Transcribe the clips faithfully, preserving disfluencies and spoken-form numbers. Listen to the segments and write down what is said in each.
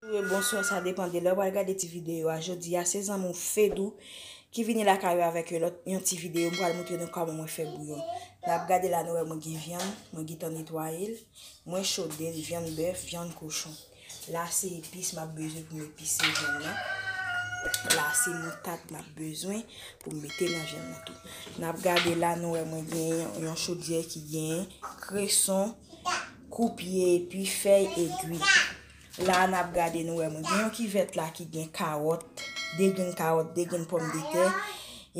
Wi, bonswa, sa depann de lè w pral gade ti videyo a. Jodi a, se zanmi w Fedou ki vini lakay ou avèk yon lòt, yon ti videyo. M pral montre nou kòman mwen fè bouyon. N ap gade la, nou wè mwen gen vyann, mwen gentan netwaye l. Mwen chode l, vyann bèf, vyann kochon. La, se epis m ap bezwen pou m epise vyann nan. La, se moutad m ap bezwen pou m mete nan vyann nan tou. N ap gade la, nou wè mwen gen yon, yon chodyè ki gen kreson, koupye, epi fèy egwi. La, n ap gade, nou wè mwen gen yon kivèt la ki gen kawòt, de grenn kawòt, de grenn pòmdetè,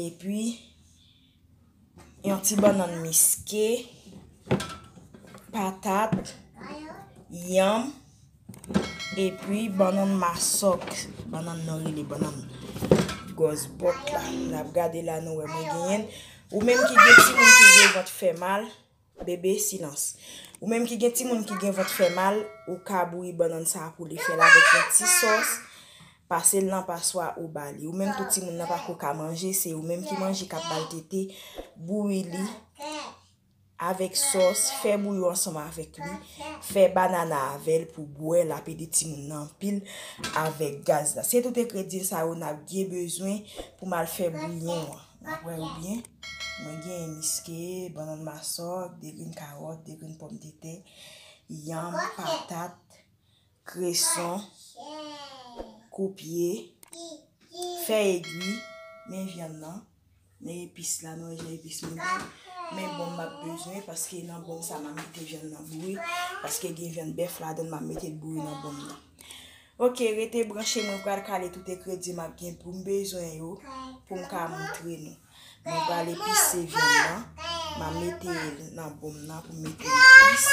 epi yon ti bannann miske, patat, yanm, epi bannann masòk. Bannann nan rele bannann gòzbòt la. N ap gade la, nou wè mwen genyen l. Ou menm ki gen timoun ki gen vant fè mal, bebe, silans. Ou menm ki gen timoun ki gen vant fè mal, ou ka bouyi bannann sa a pou li fè l avèk yon ti sòs. Pase l nan paswa ou ba li. Ou menm tou timoun nan pako ka manje, se ou menm ki manje k ap ba l tete, bouyi li avèk sòs, fè bouyon ansanm avèk li, fè banana avè l pou bwè, l ap ede timoun nan anpil avèk gaz la. Se tout engredyan sa yo n ap gen bezwen pou m al fè bouyon an. N ap wè yo byen. Mwen gen miske, bannann masòk, de grenn kawòt, de grenn pòmdetè, yanm, patat, kreson, koupye, fèy egwi, men vyann nan, men epis la, nou wè jan epis mwen bèl. Men bon m ap bezwen, paske nan bon sa m ap mete vyann nan bouyi, paske gen vyann bèf ladan l, m ap mete l bouyi nan bon nan. Oke, rete branche, mwen pral kale tout engredyan m ap gen pou m bezwen yo, pou m ka montre nou. Mwen pral epise vyann nan. M a mete l nan bon nan pou m mete epis,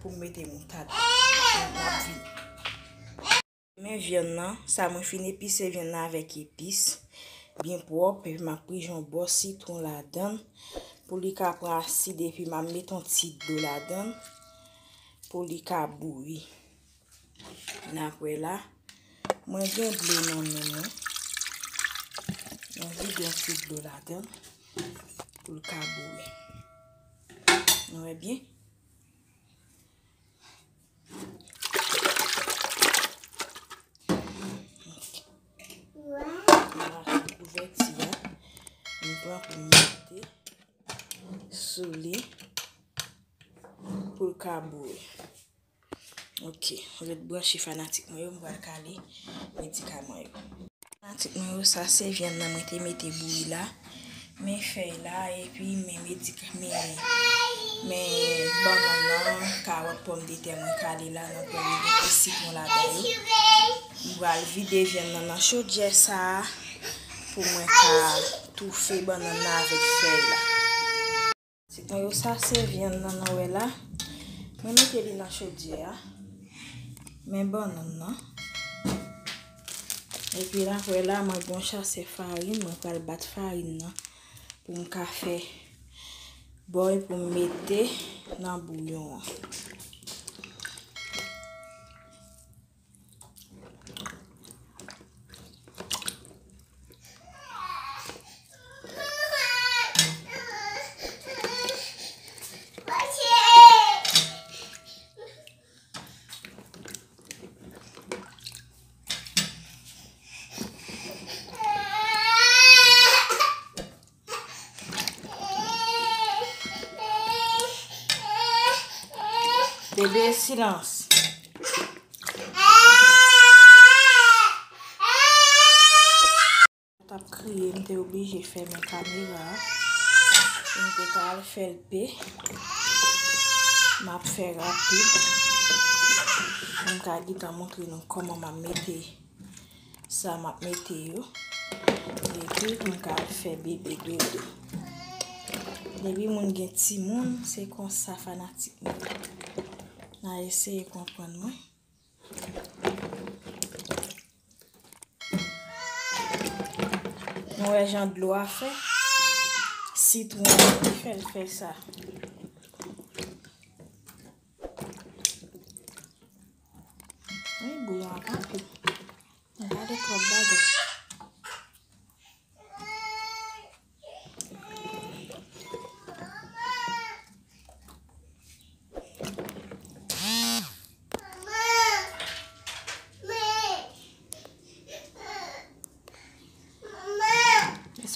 pou m mete moutad. M ap vini. Men vyann nan, sa mwen fin epise vyann nan avèk epis byen pwòp, epi m ap prije yon bò sitwon ladan l pou li ka pran asid, epi m ap mete yon ti dlo ladan l pou li ka bouyi. N ap wè la. Mwen gen dlo nan men mwen. Mwen vide yon ti dlo ladan l pou l ka bouyi. Nou wè byen? Mwen rache kouvèti a. Mwen pran pou m mete sou li pou l ka bouyi. Ok, ret branche fanatik mwen yo, m pral kale medikaman yo. Fanatik mwen yo, sa se vyann nan mwen te mete bouyi la. Men fèy la, epi men medika-, men, men bannann nan, kawòt, pòmdetè mwen kale la, nan pòm, gen ti sitwon ladan yo. M pral vide vyann nan nan chodyè sa a, pou mwen ka toufe bannann nan avèk fèy la. Ti pwen yo, sa se vyann nan, nan wè la. Mwen mete li nan chodyè a. Men bannann nan. Epi la, wè la, mwen gon chasè farin, mwen pral bat farin nan pou m ka fè bòy pou m mete nan bouyon an. Bebe, silans. T ap kriye, m te oblije fèmen kamera a. M te ka al fè l pe. M ap fè rapid. M ka gentan montre nou kòman m ap mete sa m ap mete yo. Epi m ka fè bebe dodo. Depi moun gen timoun, se konsa fanatik mwen. N a eseye konprann mwen. Nou wè jan dlo a fè? Sitwon an ki fè l fè sa. Wi, bouyon an pa tou. Gade twòp bagay.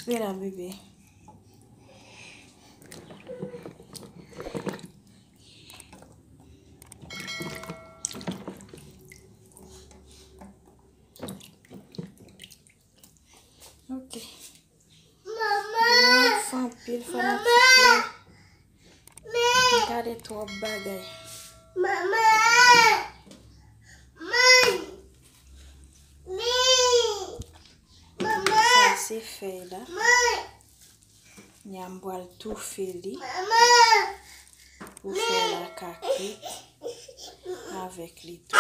Vin la, bebe. Ok. Mèsi anpil, fanatik yo. M gade twòp bagay. Sa se fèy la. Nya m pral toufe li pou fèy la ka kwit avèk li tou.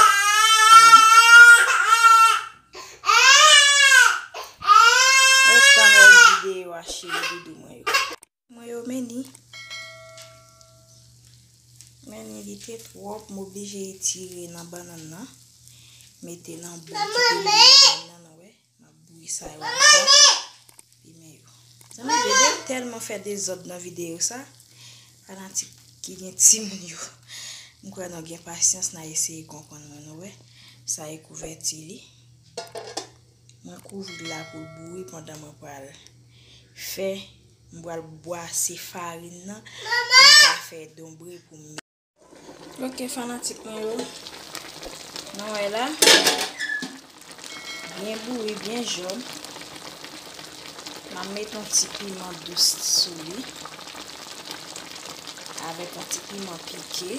Ret tann rès videyo a, cheri doudou mwen yo. Mwen yo, men ni. Men ni, li te twòp, m oblije retire nan bannann nan. Mete nan bòl, kite li nan bannann nan, wè. M ap bouyi sa yo ankò. Pimen yo. Zanmi, bebe m tèlman fè dezòd nan videyo sa. Fanatik ki gen timoun yo. M kwè nou gen pasyans, n a eseye konprann mwen, nou wè. Sa e kouvèti li. Mwen kouvri l la pou l bouyi pandan mwen pral fè, mwen pral bwase farin nan pou m ka fè donbre pou m. Ok, fanatik mwen yo. Nou wè la. Byen bouyi, byen jòn. M ap met yon ti piman dous sou li. Avèk yon ti piman pike.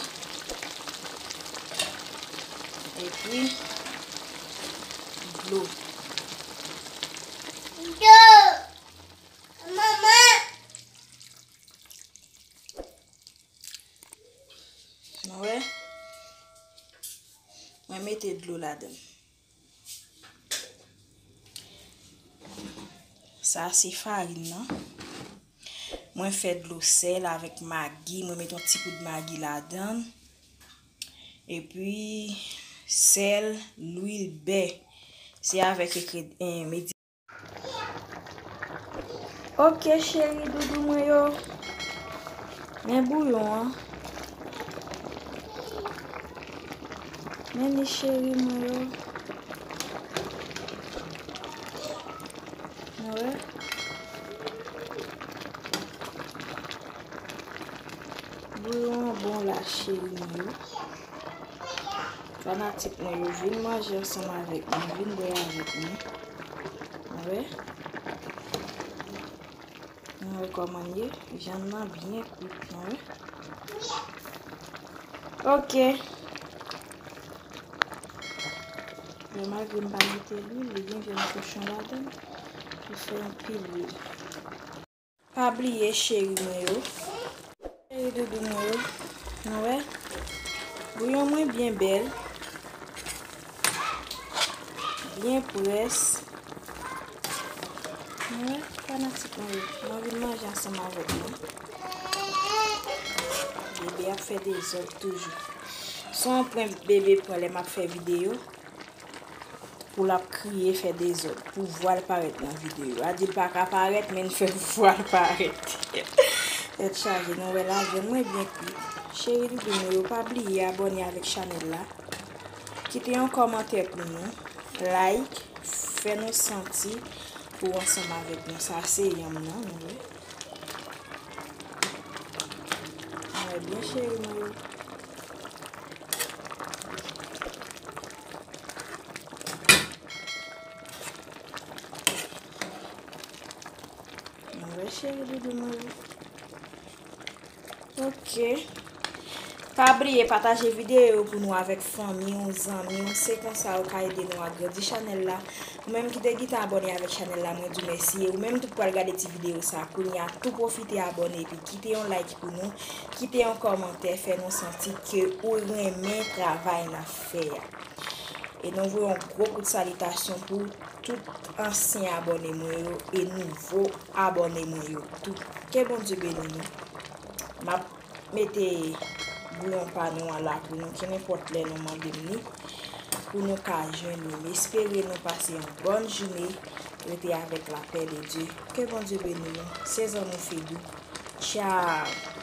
Epi, dlo. Nou wè? Mwen mete dlo ladan l. Sa se farin nan. Mwen fè dlo sèl avèk magi. Mwen met yon ti kout magi ladan l. Epi, sèl, lwil, bè. Se avèk ekre-, en, medi- Ok, cheri doudou mwen yo. Men bouyon an. Men ni, cheri mwen yo. Nou wè? Bouyon an bon la, cheri mwen yo. Fanatik mwen yo, vin manje ansanm avèk mwen, vin bwè avèk mwen. Nou wè? Nou wè kòman l ye? Vyann nan byen kwit, nou wè? Ok. Bon, malgre m pa mete lwil, li gen vyann kochon ladan l. Li fè anpil lwil. Pa bliye, cheri mwen yo. Cheri doudou mwen yo. Nou wè? Bouyon mwen byen bèl. Byen près. Nou wè? Fanatik mwen yo. Nou vin manje ansanm avèk mwen. Bebe ap fè dezòd toujou. Se yon pwen bebe pran lè m ap fè videyo. Pou l ap kriye, fè dezòd, pou vwa l parèt nan videyo a. Di l pa ka parèt, men l fè vwa l parèt. Tèt chaje, nou wè la, vyann mwen byen kwit. Cheri doudou mwen yo, pa bliye abòne avèk chanèl la. Kite yon kòmantè pou nou, like, fè nou santi ou ansanm avèk nou. Sa se yanm nan, nou wè. Nou wè byen, cheri mwen yo. Nou wè, cheri doudou mwen yo. Ok. Pa bliye pataje videyo yo pou nou avèk fanmi w, zanmi w. Se konsa ou ka ede nou agrandi chanèl la. Ou menm ki te gentan abòne avèk chanèl la, mwen di w mèsi. E ou menm tou k pral gade ti videyo sa a kounye a, tou pwofite abòne epi kite yon like pou nou. Kite yon kòmantè, fè nou santi ke ou renmen travay n ap fè a. E nou voye yon gwo kout salitasyon pou tout ansyen abòne mwen yo e nouvo abòne mwen yo tou. Ke Bondye beni nou. M ap mete bouyon pa nou an la pou nou, kenenpòt lè nou mande m li, pou nou ka jwenn li. M espere nou pase yon bòn jounen. Rete avèk lapè de Dye. Ke Bondye beni nou. Se zanmi w Fedou. Tchao.